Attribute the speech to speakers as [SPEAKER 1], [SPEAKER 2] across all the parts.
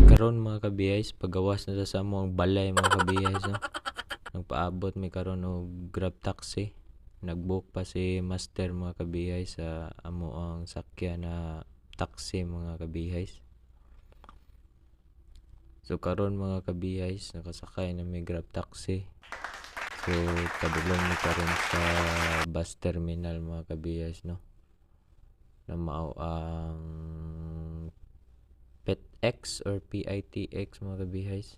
[SPEAKER 1] Karon, mga kabiyays, pagawas na sa among balay, mga kabiyays, no? Nagpaabot mi karon og Grab taxi. Nagbook pa si master, mga kabiyays, sa amo ang sakyan na taxi, mga kabiyays. So karon, mga kabiyays, nakasakay na mi Grab taxi. So padulong mi karon sa bus terminal, mga kabiyays, no? Na mao ang PITX or PITX, mga kabiyays.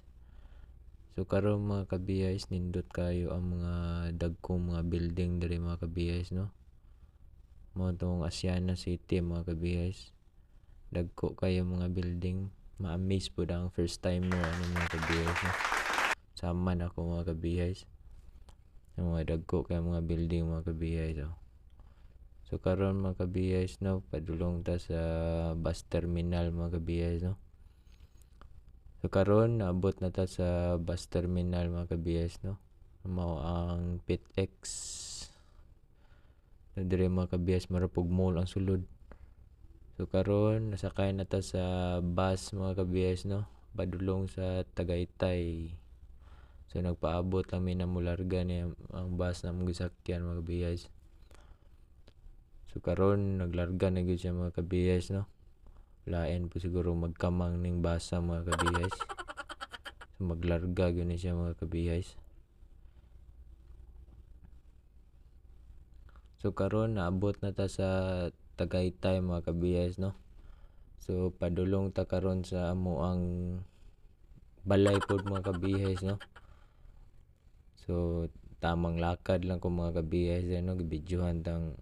[SPEAKER 1] So karon, mga kabiyays, nindot kayo ang mga dagkong mga building diri, mga kabiyays, no? Mao tong Aseana City, mga kabiyays. Dagko kayo mga building. Ma-amaze pud ang first timer ani, mga kabiyays, no? Sama na ako, mga kabiyays. Ang mga dagko kay mga building, mga kabiyays, oh. So karon, mga kabiyays, no, padulong ta sa bus terminal, mga kabiyays, no? So karon naabot na ta sa bus terminal, mga kabiyays, no? Mao ang PITX. So diri, mga kabiyays, marapog mall ang sulod. So karon nasakay na ta sa bus, mga kabiyays, no? Padulong sa Tagaytay. So nagpaabot lang mi na mularga ni ang bus na among gisakyan, mga kabiyays. So karon naglarga na gyud siya, mga kabiyays, no? Lain po siguro magkamang ning basa, mga kabiyays. So maglarga gyud ni siya, mga kabiyays. So karon naabot na ta sa Tagaytay, mga kabiyays, no? So padulong ta karon sa amo ang balay pod, mga kabiyays, no? So tamang lakad lang ko, mga kabiyays, no? Gibidyohan tang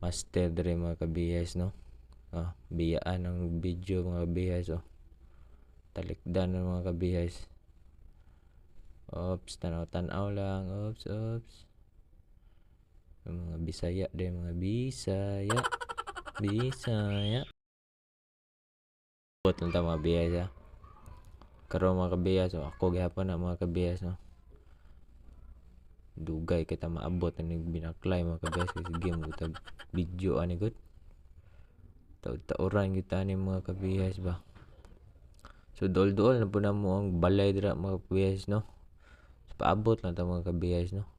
[SPEAKER 1] master diri, mga kabiyays, no? Ah, biyaan ang video, mga kabiyays, oh. Talikdan ng mga kabiyays. Oops, tanaw-tanaw lang. Oops, oops. Ang mga Bisaya din, mga Bisaya. Bisaya. Bot lang ta, mga biyas, ha. Karon, mga kabiyas, oh, ako gihapon na, mga kabiyas, no? Dugay kita maabot ani binaklay, mga kabiyas, kasi sige mo tag video ani gud. Taud-tauran kita ani, mga kabiyas ba. So duol-duol na po na mo ang balay dira, mga kabiyas, no? So, paabot lang ta, mga kabiyas, no?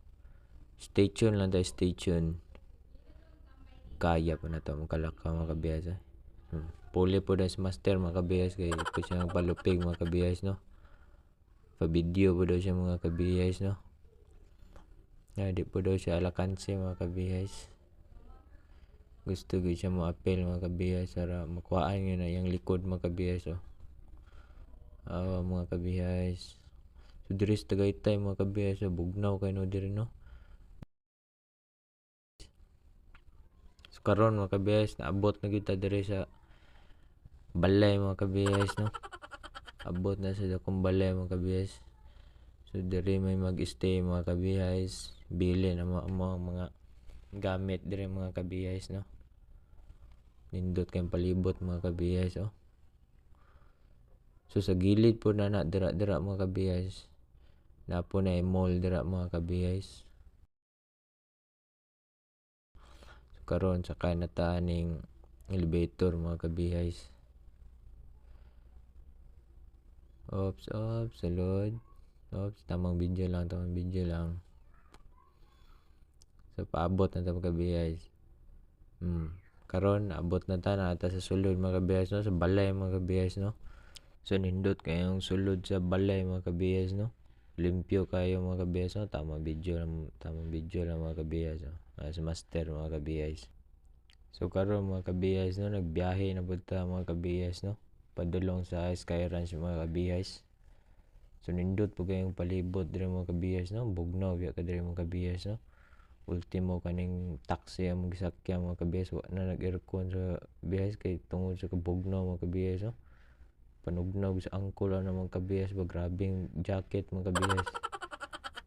[SPEAKER 1] Stay tuned lang tayo, stay tuned. Kaya pa na to makalakaw, mga kabiyas, eh. Puli po na si master, mga kabiyas, kay po siya nagpalupig, mga kabiyas, no? Pa-video po daw siya, mga kabiyas, no? Ya, di po daw siya alakansi, mga kabiyas. Gusto gyud siya mo apel, mga kabiyas, para makuhaan yun na yung likod, mga kabiyas, oh. Ah, mga kabiyas. So diri sa Tagaytay, mga kabiyas, oh, bugnaw kay no diri, no? So karon, mga kabiyas, naabot na gyud ta diri sa balay, mga kabiyas, no? Abot na sa dakong balay, mga kabiyas. So diri may mag-stay, mga kabiyas, bili na mo ang mga gamit diri, mga kabiyas, no? Nindot kayong palibot, mga kabiyas, oh. So sa gilid po na na dira-dira, mga kabiyas. Na po na mall dira, mga kabiyas. So karon sakay na ta ning elevator, mga kabiyas. Oops, oops, sulod. Oops, tamang video lang, tamang video lang. So paabot na ta, mga kabiyas. Karon abot na ta na ta sa sulod, mga kabiyas, no, sa balay, mga kabiyas, no? So nindot kayong sulod sa balay, mga kabiyas, no? Limpyo kayo, mga kabiyas, no? Tamang video lang, tamang video lang, mga kabiyas, no? As master, mga kabiyas. So karon, mga kabiyas, no, nagbiyahe na pud ta, mga kabiyas, no? Padulong sa Sky Ranch, mga kabiyas. So nindot po kayong palibot diri, mga kabiyas, no? Bugnaw biya ka diri, mga kabiyas, no? Ultimo kaning taxi ang gisakyan, mga kabiyas, wa na nag-aircon sa biyas kay tungod sa kabugnaw, mga kabiyas, no? Panugnaw sa angkol ana, mga kabiyas ba, grabeng jacket, mga kabiyas.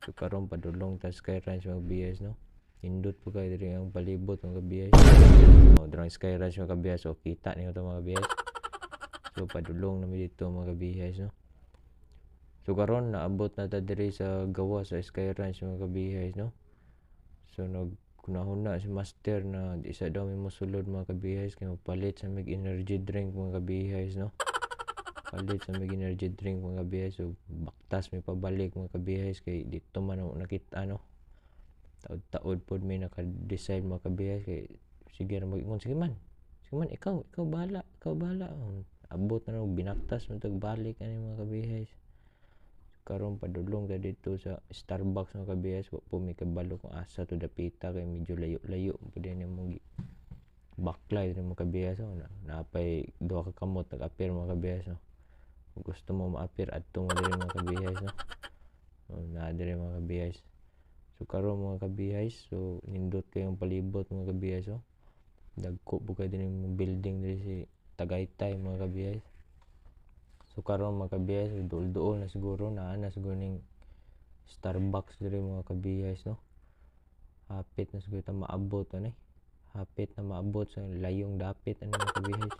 [SPEAKER 1] So Karon padulong ta Sky Ranch, mga kabihas, no. Nindot po kay diri ang palibot, mga kabihas. Oh, diri ang Sky Ranch, mga kabihas. So kita niyo to, mga kabihas. So padulong na mi dito, mga kabihas, no. So karon naabot na ta diri sa gawas sa Sky Ranch, mga kabihas, no. So nag hunahuna si master na di sa daw mi mosulod, mga kabihas, kay mopalit sa mig energy drink, mga kabihas, no. Palit sa mig energy drink, mga kabihas. So baktas mi pabalik, mga kabihas, kay dito man ako nakita, no. Taod-taod pod mi naka-decide, mga kabihas, kay sige ra mag-ingon, "Sige man, sige man, ikaw, ikaw bahala, ikaw bahala." Abot na no, binaktas man tag balik ani, mga kabihas. Karon padulong ta dito sa Starbucks, mga kabihas. Wa po mi kabalo kung asa to dapita kay medyo layo-layo pud ni mong baklay diri, mga kabihas, oh. Na, napay duha ka kamot nag-appear, mga kabihas, no. Kung gusto mo ma-appear, adto mo diri, mga kabihas, no. Oh, naa diri, mga kabihas. So karon, mga kabihas, so nindot kayong palibot, mga kabihas, oh. Dagko po kay dinhi mga building diri si Tagaytay, mga kabihas. So karon, mga kabihas, duol-duol na siguro, naa na siguro ning Starbucks diri, mga kabihas, no. Hapit na siguro ta maabot ani. Hapit na maabot sa layong dapit ani, mga kabihas.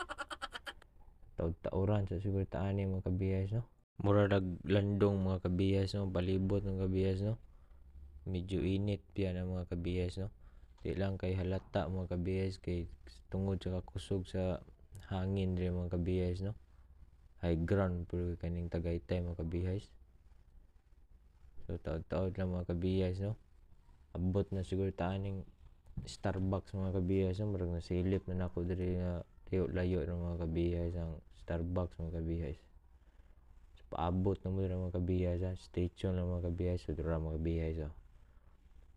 [SPEAKER 1] Taod-taoran sa siguro ta ani, mga kabihas, no. Mura landong, mga kabihas, no, palibot, mga kabihas, no. Medyo init piya na, mga kabihas, no. Di lang kay halata, mga kabihas, kay tungod sa kakusog sa hangin diri, mga kabihas, no. High ground pero kaning Tagaytay, mga kabihas. So taod-taod lang, mga kabihas, no. Abot na siguro ta aning Starbucks, mga kabihas, no. Murag nasilip na nako diri nga layo-layo ra, mga kabihas, ang Starbucks, mga kabihas. So paabot na mo diri, mga kabihas, ha. Stay tuned lang, mga kabihas. So dira, mga kabihas, oh.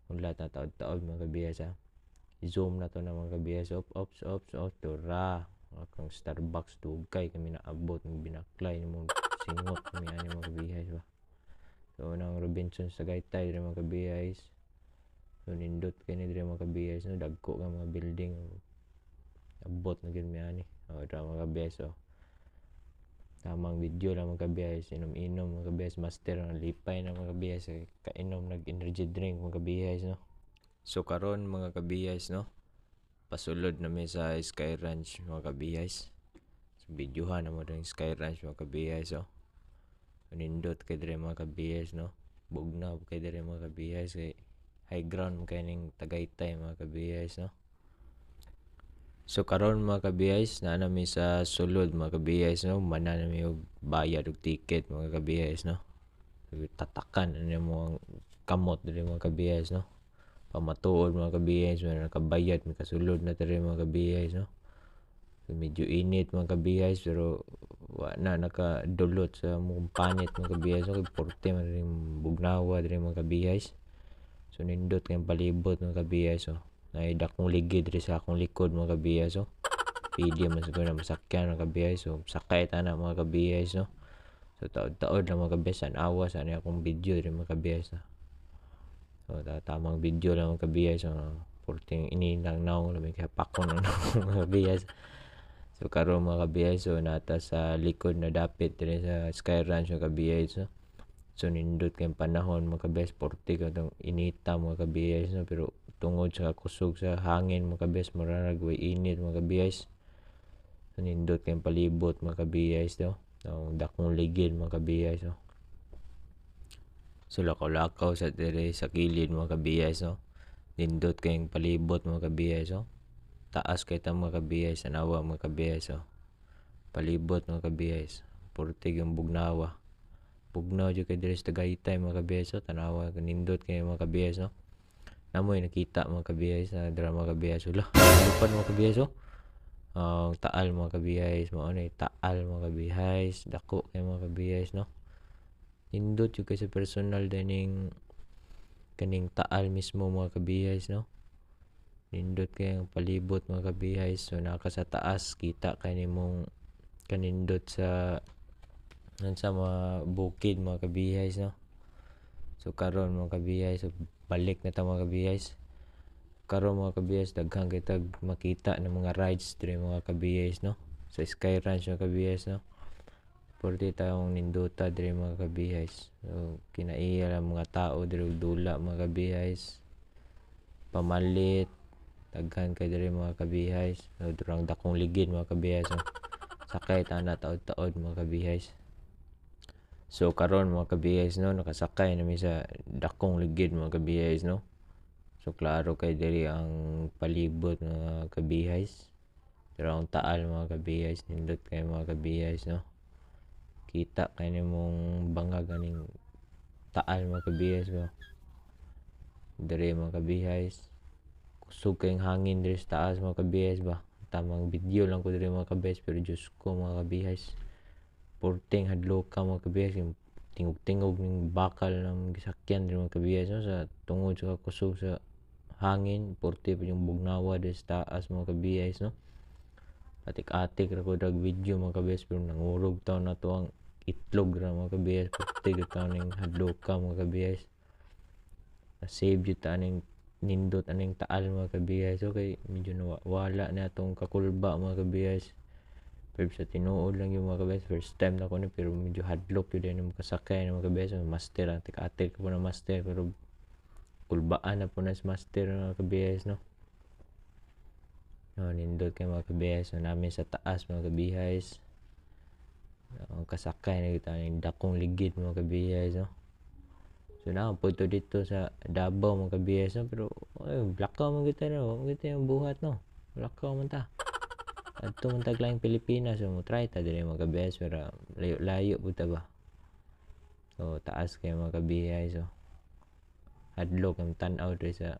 [SPEAKER 1] Unlat na taod-taod, mga kabihas, ha. I-zoom na to na, mga kabihas. Op, ops, ops, ops, dura. Akong Starbucks, dugay kami naabot, binaklay nimo singot kami ani, mga kabihas ba. So nang Robinsons Tagaytay diri, mga kabihas. So nindot kay ni diri, mga kabihas, no, dagko ka mga building. Abot na gyud mi ani. Oh, dira, mga kabihas, oh. Tamang video lang, mga kabihas, inom-inom, mga kabihas, master ang lipay na, mga kabihas, kainom nag energy drink, mga kabihas, no. So karon, mga kabihas, no, pasulod na mi sa Sky Ranch, mga kabihas. So videohan na mo rin Sky Ranch, mga kabihas, oh. Nindot kay diri, mga kabihas, no. Bugnaw kay diri, mga kabihas, kay high ground man kay ning Tagaytay, mga kabihas, no. So karon, mga kabihas, naa na mi sa sulod, mga kabihas, no. Mana na mi og bayad og ticket, mga kabihas, no. Tatakan na nimo ang kamot diri, mga kabihas, no. Pamatuod, mga kabihas, wala nakabayad, makasulod na diri, mga kabihas, no. So, medyo init, mga kabihas, pero wa na nakadulot sa mong panit, mga kabihas, no, kay porte man rin bugnawa diri, mga kabihas. So nindot kayong palibot, mga kabihas, oh. Naay dakong ligid diri sa akong likod, mga kabihas, oh. Pwede man siguro na masakyan, mga kabihas. So sakay ta na, mga kabihas, no. So taod-taod lang, mga kabihas, tan-awa sa ani akong video diri, mga kabihas, no. So tamang video lang, mga kabihas, so porting ini lang naong labi kay pakon ang naong, mga kabihas. So karon, mga kabihas, so nata sa likod na dapit diri sa Sky Ranch, mga kabihas, no. So nindot kay panahon, mga kabihas, porte ka tong inita, mga kabihas, no, pero tungod sa kusog sa hangin, mga kabihas, murag way init, mga kabihas. So nindot kay palibot, mga kabihas, no. So dakong ligid, mga kabihas, no. So lakaw-lakaw sa diri sa kilid, mga kabihas, no. Nindot kayong palibot, mga kabihas, no. Taas kay ta, mga kabihas, tanawa, mga kabihas, oh. Palibot, mga kabihas, porte yung bugnawa. Bugnaw jud kay diri sa Tagaytay, mga kabihas, oh. Tanawa, nindot kay mga kabihas, no. Namoy nakita, mga kabihas, na dira, mga kabihas, ula. Lupan, mga kabihas, oh. Ang Taal, mga kabihas, mao na Taal, mga kabihas, dako kay, mga kabihas, no. Nindot jud kay sa personal dining kaning Taal mismo, mga kabihas, no. Nindot kay ang palibot, mga kabihas. So naka sa taas, kita kay nimong kanindot sa sa mga bukid, mga kabihas, no. So karon, mga kabihas, so balik na ta, mga kabihas. Karon, mga kabihas, daghan kay tag makita ng mga rides diri, mga kabihas, no. Sa Sky Ranch, mga kabihas, no. Purti tawong nindota diri, mga kabihays. So kinaiya lang mga tao diri og dula, mga kabihays. Pamalit daghan kay diri, mga kabihays. So durang dakong ligid, mga kabihays, no? Sakay ta na taod-taod, mga kabihays. So karon, mga kabihays, no, nakasakay na mi sa dakong ligid, mga kabihays, no. So klaro kay diri ang palibot, mga kabihays. Pero ang taal, mga kabihays, nindot kay, mga kabihays, no. Kita kay nimong bangag aning taal, mga kabihays ba. Diri, mga kabihays, kusog kayong hangin diri sa taas, mga kabihays ba. Tamang video lang ko diri, mga kabihays, pero Diyos ko, mga kabihays, porteng hadloka, mga kabihays, yung tingog-tingog ng bakal ng gisakyan diri, mga kabihays, no, sa tungod sa kusog sa hangin. Porte pa yung bugnawa diri sa taas, mga kabihays, no. Atik-atik ra ko drag video, mga kabihays, pero nangurog taon na to ang itlog ra, mga kabihays. Porte gyud taon ning hadloka, mga kabihays. Na-save jud ta aning nindot aning taal, mga kabihays. So kay medyo nawala na atong kakulba, mga kabihays. Pero sa tinuod lang yung, mga kabihays, first time na ko ni, pero medyo hadlok yun din makasakay ng mga kabihays. Master ang atik-atik po na master, pero kulbaan na po na sa master, mga kabihays, no. No, nindot kay, mga kabihays. So namin sa taas, mga kabihays. Ang kasakay na kita ng dakong ligid, mga kabihays, no. So na po ito dito sa Davao, mga kabihays, no, pero ay, blakaw man kita, no, kita yung buhat, no. Blakaw man ta. Adto man taglaing Pilipinas, so mo try ta diri, mga kabihays, pero layo-layo pud ta ba. So taas kay, mga kabihays, so hadlok ang tan-aw diri sa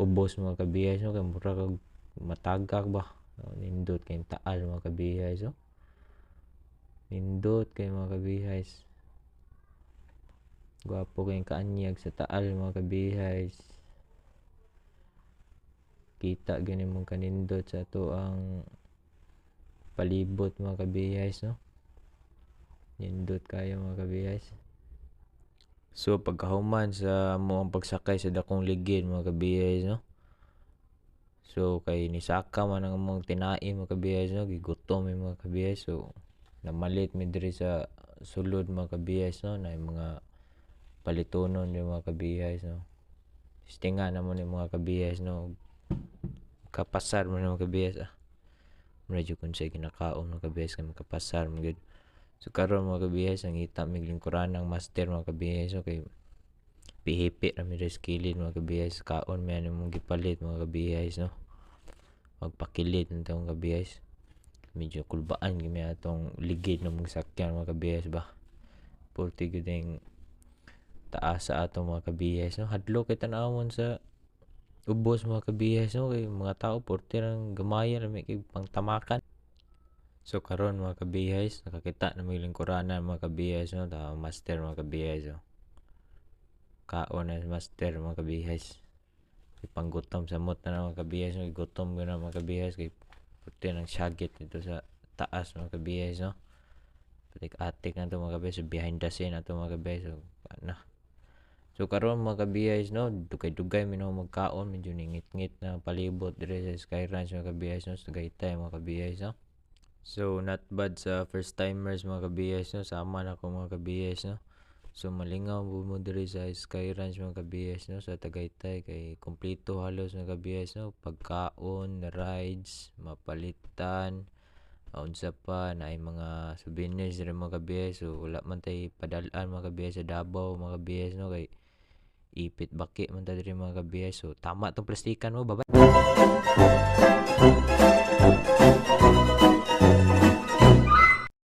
[SPEAKER 1] ubos, mga kabihays, no, kay mura kag matagak ba. So, nindot kay taal, mga kabihays, so nindot kay, mga kabihays. Gwapo kay kaanyag sa taal, mga kabihays. Kita gani mong kanindot sa ato ang palibot, mga kabihays, no. Nindot kayo, mga kabihays. So pagkahuman sa mo ang pagsakay sa dakong ligid, mga kabihays, no. So kay nisaka man ang among tinai, mga kabihays, no, gigutom mi, mga kabihays. So namalit mi diri sa sulod, mga kabihays, no, na mga palitonon diri, mga kabihays, no. Testingan na mo ni, mga kabihays, no. Kapasar mo ni, mga kabihays, ah. Medyo kung siya ginakaon, mga kabihays, kay makapasar mo gyud. So karon, mga kabihays, ang ngita mig lingkuran ng master, mga kabihays, so kay pihipi ra mi diri sa kilid, mga kabihays. Kaon mi ani mong gipalit, mga kabihays, no. Magpakilit ng mga kabihays. Medyo kulbaan gyud mi atong ligid ng mga sakyan, mga kabihays ba. Purti gyud ning taas sa atong, mga kabihays, no. Hadlok kay tan-awon sa ubos, mga kabihays, no, kay mga tao purti rang gamaya ra kay pangtamakan. So karon, mga kabihays, nakakita na may lingkuranan, mga kabihays, no, ta master, mga kabihays, no. Kaon na master, mga kabihays. Kay panggutom sa mot na, mga kabihays, no, gutom gyud na, mga kabihays, kay purti nang syagit dito sa taas, mga kabihays, no. Atik-atik na to, mga kabihays. So, behind the scene na to, mga kabihays. So na. So karon, mga kabihays, no, dugay-dugay mi no magkaon, medyo ningit-ngit na palibot dire sa Sky Ranch, mga kabihays, no, sa Tagaytay, mga kabihays, no. So not bad sa first timers, mga kabihays, no, sama na ko, mga kabihays, no. So malingaw mo diri sa Sky Ranch, mga kabihays, no, sa Tagaytay kay kompleto halos, mga kabihays, no, pagkaon, rides, mapalitan, unsa pa na ay mga souvenirs diri, mga kabihays. So wala man tay padal-an, mga kabihays, sa Davao, mga kabihays, no, kay ipit baki man ta diri, mga kabihays. So tama tong plastikan mo. Bye bye.